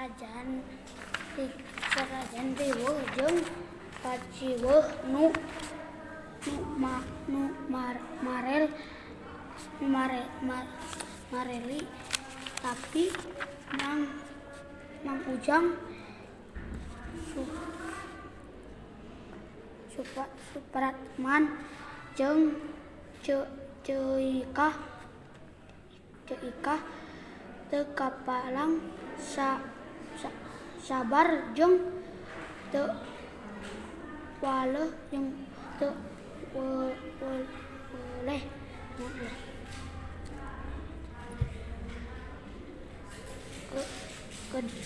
Sanajan riweuh jeung paciweuh nu mareli tapi Mang Ujang Supratman jeung Ceu Ikah teu kepalang sabar jeung teu weleh.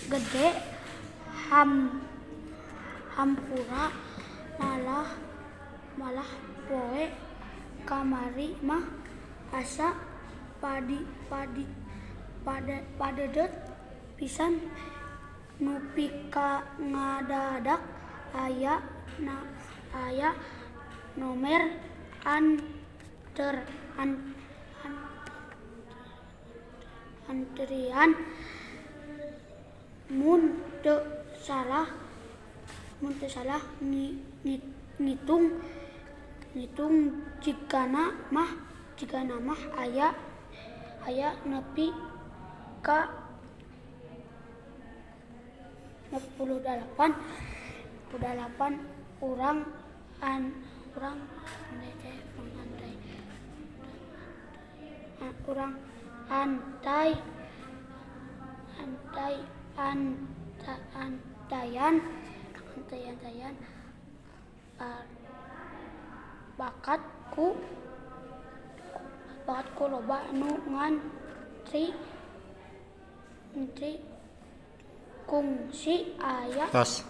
Gede hampura malah poe kamari mah asa padedet pisan nepi ka ngadadak aya nomer antrian mun teu salah ngitung jigana mah aya nepi ka 68 urang antayan bakat ku loba nu ngantri kungsi aya. Tos.